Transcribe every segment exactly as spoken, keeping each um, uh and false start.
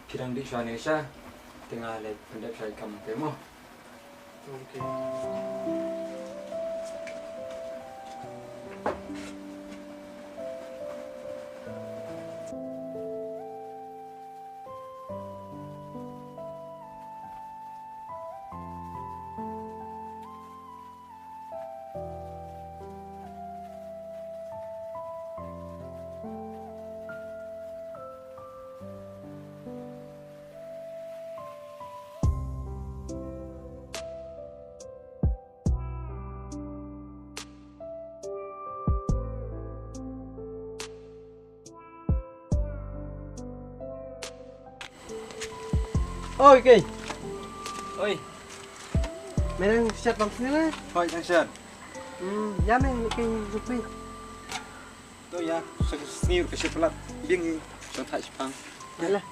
Phi dang dih shuwa ne sha? Te nga leit pyndep sha i kam te mo. Okay. Oi, Kei. Oi. Me dang shet bam sini le? Hoi, dang shet. Hmm, ïa me, me Kei, me Kei. To ïa, sa ka sngi ka shet palat. Biang i, sa thait shipang. Ïa lah.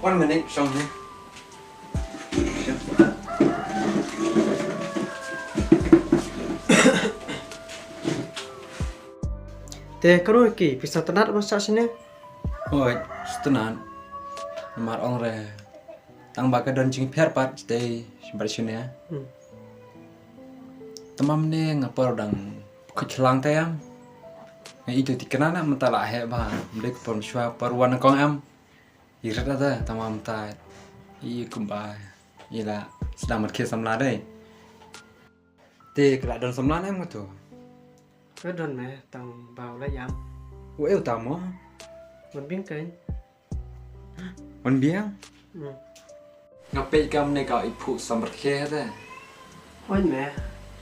One minute, shong hi. Te kano ki pisa tnat ma sa sini? Oi, tnat. Namar ong re. Tang ba ka don jingpher pat te sini. Hmm. Tamam ne nga por dang khuid lang te am. Nga itu ti kena na mynta la he ba. Mdek por shwa por wan kong am. I rat ada tamam ta. I kumba. I la sdang mat khie samla dei. Te kala don samla ne am tu. Ka don me tang ba u la yam. U eu tamo. Wan biang kan. Wan biang? Hmm. Nga peit kam ne ka i phuh samrkhe te. Wan me,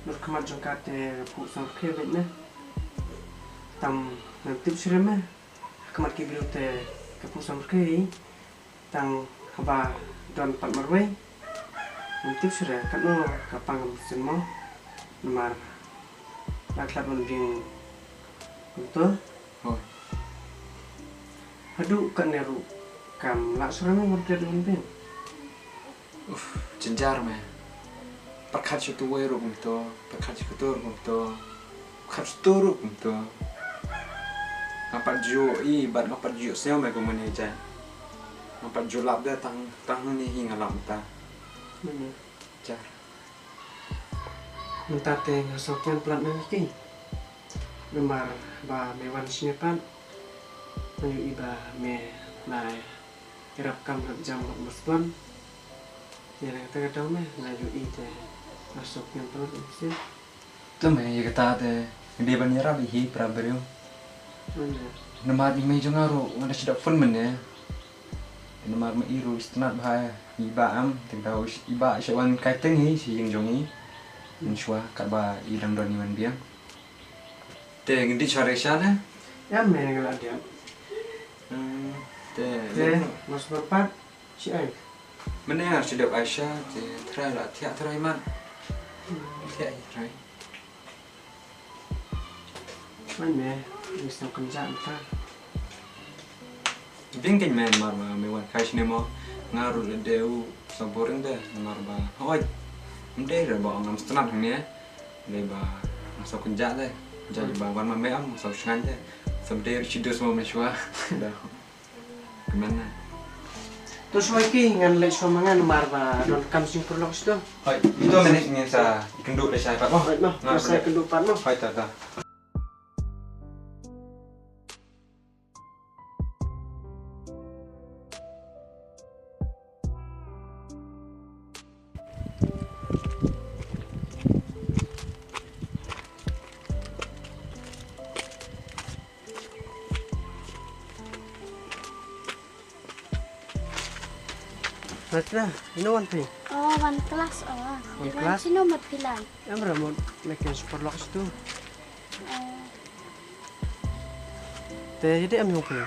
dur khmat jong ka te phuh samrkhe beit me. Tam ngam tip shuh re me. Khmat ki briew te ka phuh samrkhe i. Tang haba don pat marwei. Ngam tip shuh re katno ka pang ka mynsiem mo. Namar la khlad wan biang kumto. Hoi. Haduh katne ruh kam lah shuh re mo ban klet wan biang. Uf, jynjar me. Pyrkhat sha utu uwei ruh kumto, pyrkhat sha utu ruh kumto, pyrkhat sha utu ruh kumto. Nga pat ju ïohi bad nga pat ju ïohsngew me kumne jait. Nga pat ju lap de tang, tang hangne hi nga lap mynta. Jar. Mynta te nga sngewthuh palat na ki. Namar ba me wan shane pat. Nga ïohi ba me la ïarap kam ïarap jam bad u Masbon. Ïa kata ka daw me nga ïohi te nga sngewthuh palat na ki. Te me ïa kata te nga dei ban ïarap ïa ki para briew. Namar i mei jong nga ruh nga da shu da phone mynne. Namar ma i ruh i sngewtynnat bha i Bah am, te ka daw i Bah i sa wan kai teng hi sha ïing jong i. Mynshuwa katba i dang don i wan biang. Te ngin dih sha re sha ne? Ïa me nga la dih. Hmm, te te mas berpat shi ai. Mynne nga shu dep ai sha te trai la thiah trai mat. Thiah i trai. Mai me, ngi sngewthuh kynjah mynta. Biang kein me namar ba me wan kai shane mo. Nga ruh la dei u sa boring de namar ba hooid. Ym dei re ba ngam sngewtynnat hangne. Dei ba nga sngewthuh kynjah de. Kynjah ba wan ma me am nga sngewthuh shngaiñ de. Sa dei ruh shi dos mo me shuwa. Da. Kmen na. To shuwa ki ngan leit shuwa ma nga namar ba don kam jingpyrlok shuh to. Hooid, ito minit ngin sa ïakynduh leit shai pat mo. Hooid mo, ngin sa ïakynduh pat mo. Hooid, ta ta. Natra, ino wan phi? Oh, wan klas, oh. Wan klas? Sino mat phi lan? Em ra mut, me ken super lok situ. Oh. Te ïa dei em yong phi?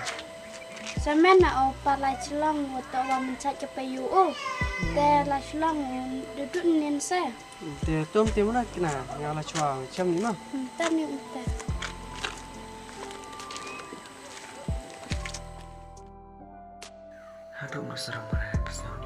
Sa men na o pa la chlong, o to wa men cha ke pe yu o. Te la chlong, dudut nin se. Te tom te muna kina nga la chwa chem ni ma. Hmm, tam ni ute. Haduh nga seram re, pas nga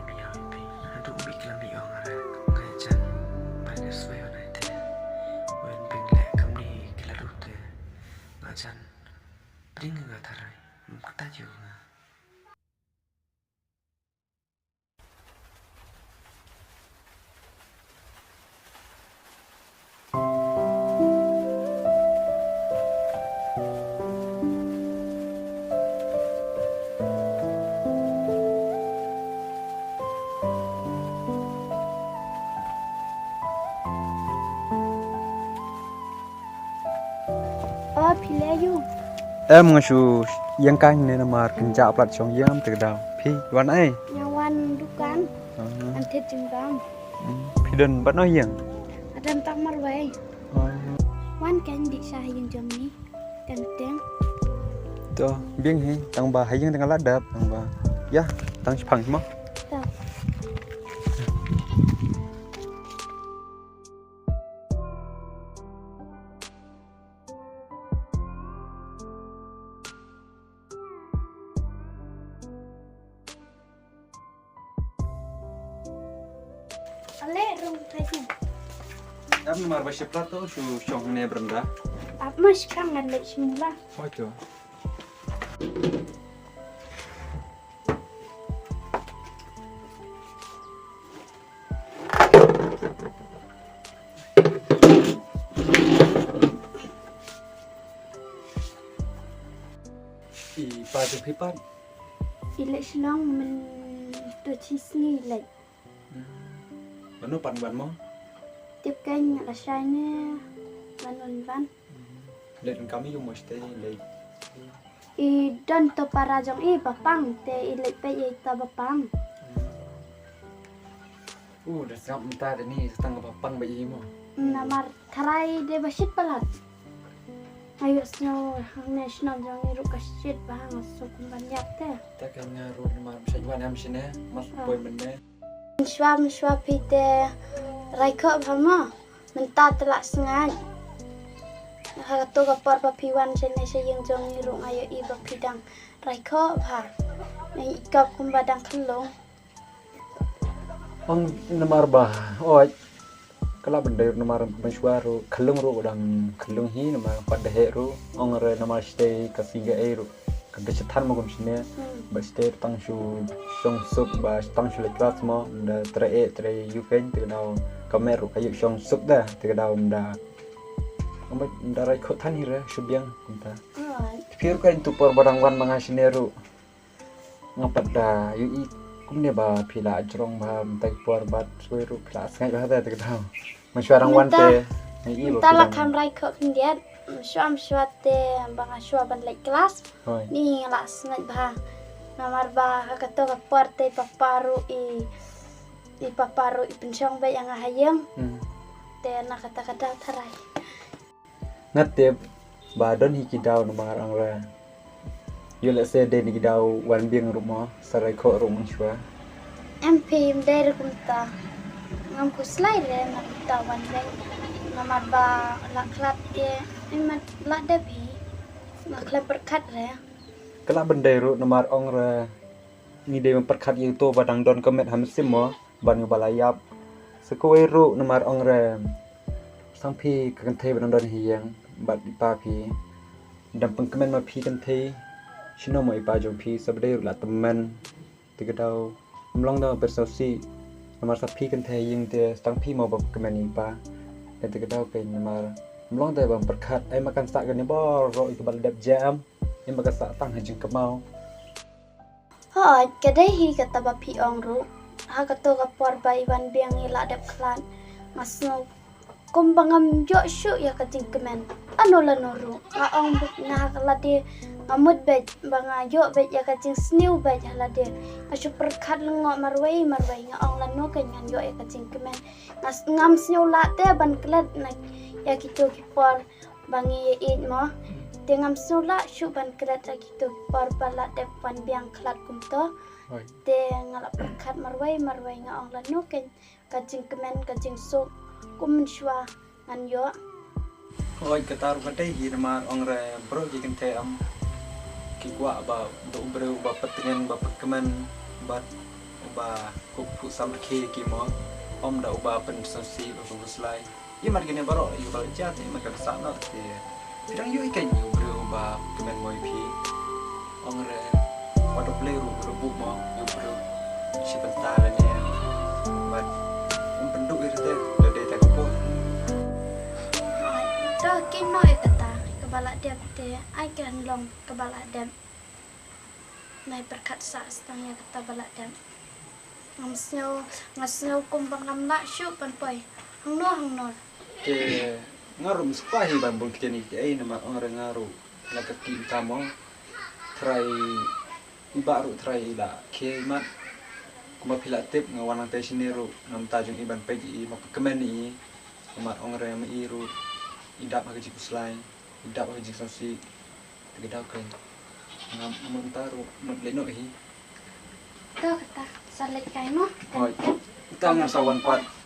Em, nga shu ïeng kane namar kynjah palat shong ïing te ka daw. Phi wan ai? Nga wan dukan. Ah. An thied jingbam. Hmm. Phi don bad no ïing? Nga don tang marwei. Ah. Wan kan dih sha ïing jong ngi. Kan teng. To, biang hi, tang ba ha ïing tang la dap, tang ba. Ya, tang shipang mo. To. Ale rung thai sini. Ap namar ba shi plato shu shong ne beranda. Ap mas kang ale shimula. Hoi to. I pa jong phi pat? I leit Shillong mynta shi sngi leit. Hmm. Mano pat wan mo? Tip kein nga la shai ne mano wan. Hmm. Leit kam ïa u mo shatei leit. I don to para jong i ba pang te i leit peit ïa ita ba pang. Hmm. U da sngap mynta da ni tang ba pang ba i mo. Namar tharai de ba shit palat. Ayo sngew hangne shnong jong ngi ruh ka shit ba nga suk ban ïap te. Ta ka nga ruh namar ba shit wan am shine mas poi mynne. Mynshwa mynshwa phi te rai khoh bha mo. Mynta te la sngaid. Ha kato ka por ba phi wan shane sha ïing jong ngi ruh nga ïohi ba phi dang rai khoh bha. Nga i kop kumba dang khyllung. Ong namar ba oi ka la ban dei namar mynshwa ruh khyllung ruh dang khyllung hi namar pat da heh ruh ong re namar shatei ka sngi ka ei ruh. Ka dei sha than mo kum shane. Hmm. Ba shatei tang shu shong suk ba tang shu leit klas mo da tre e tre yu kein te ka daw ka mer ruh ka yu shong suk da te ka daw da. Ong ba da rai khoh than hi re shu biang kumta. Alright. Phi ruh ka in tu por ba dang wan ma nga shane ruh. Nga pat da yu i kumne ba phi la jrong ba mynta ki por bad sui ruh phi la sngaid ba te te ka daw. Mynshwa dang wan te. Mynta, mynta la kham rai khoh khyndiat. Mynshwa mynshwa te ba nga shwa ban leit klas. Hoi. Ni nga la sngaid bha. Namar ba ha kato ka por te papa ruh i, i papa ruh i pynshong beit ïa nga ha ïing. Hmm. Te na kata kata tharai. Nga tip ba don hi ki daw namar ong re. Ïoh lehse dei ni ki daw wan biang ruh mo sa rai khoh ruh mynshwa. Em phi em dei ruh kumta. Ngam khuslai re na kumta wan biang. Namar ba la khlad ke em la dep hi. Nga khlem pyrkhat re. Ka la ban dei ruh namar ong re. Ngi dei ban pyrkhat ïa uto ba dang don ka met ha mynsiem mo. Ban ïa ba la ïap. Sa kawei ruh namar ong re. Sang phi ka kynthei ba dang don hi ïeng bad i pa phi. Dang pynkmen ma phi kynthei. Shino mo i pa jong phi sa ba dei ruh la tymmen. Te ka daw. Mlong da pyrsa si. Namar sa phi kynthei ïeng te sang phi mo ba pynkmen i pa. Te ka daw kein namar. Mlong da ban pyrkhat ai ma kan sa kane bor ruh i ka ba la dep jam. Ai ma kan sa tang ha jingkynmaw. Hooid, ka dei hi kata ba phi ong ruh. Ha kato ka por ba i wan biang i la dep khlad. Nga sngew kumba ngam ïoh shuh ïa ka jingkmen. Lano lano ruh. Nga ong beit nga ha ka lade nga mut beit ba nga ïoh beit ïa ka jingsniew beit ha lade. Nga shu pyrkhat lyngngoh marwei marwei nga ong lano kein ngan ïoh ïa ka jingkmen. Nga s-, ngam sngew lah te ban klet na ïa kito ki por. Ba ngi ïeit mo. Te ngam sngew lah shuh ban klet ha kito ki por ba la dep wan biang khlad kumto. Hooid. Te nga la pyrkhat marwei marwei nga ong lano kein ka jingkmen ka jingsuk kum mynshwa ngan ïoh. Hooid kata ruh ka dei hi namar ong re briew ki kynthei em ki kwah ba da u briew ba pyntngen ba pynkmen bad uba kup phuh samrkhie ki mo. Ym da uba pynsngewsih ba pynkhuslai. Ïa mat kine baroh ïa ba la jia te ïa mat ka sah noh te. Phi dang ïohi kein ïa u briew ba kmen mo ïa phi. Ong re wat U Blei ruh ruh buh mo ïa u briew. Shi bynta lane. Bad ym pynduh ïa te da dei ta ka por. To kein mo ïa kata kaba la dep te ai ka hynlong kaba la dep. Nai pyrkhat sah stang ïa kata ba la dep. Ngam sngew, nga sngew kumba ngam lah shuh ban poi hangno hangno. Te nga ruh mskwa hi ban bun ktien ïa kiei namar ong re nga ruh la ka ki ta mo. Trai i ba ruh trai i la ke mat. Kuma phi la tip nga wan nang te sini ruh namta jong i ban pej i ma ka kmen i. Mat ong re ma i ruh i dap ha ka jingkuslai, i dap ha ka jingsngewsih. Te ka daw ka ngam mut ta ruh mut le no hi. To kata sa leit kai mo. Oi, ta ngam sa wan pat.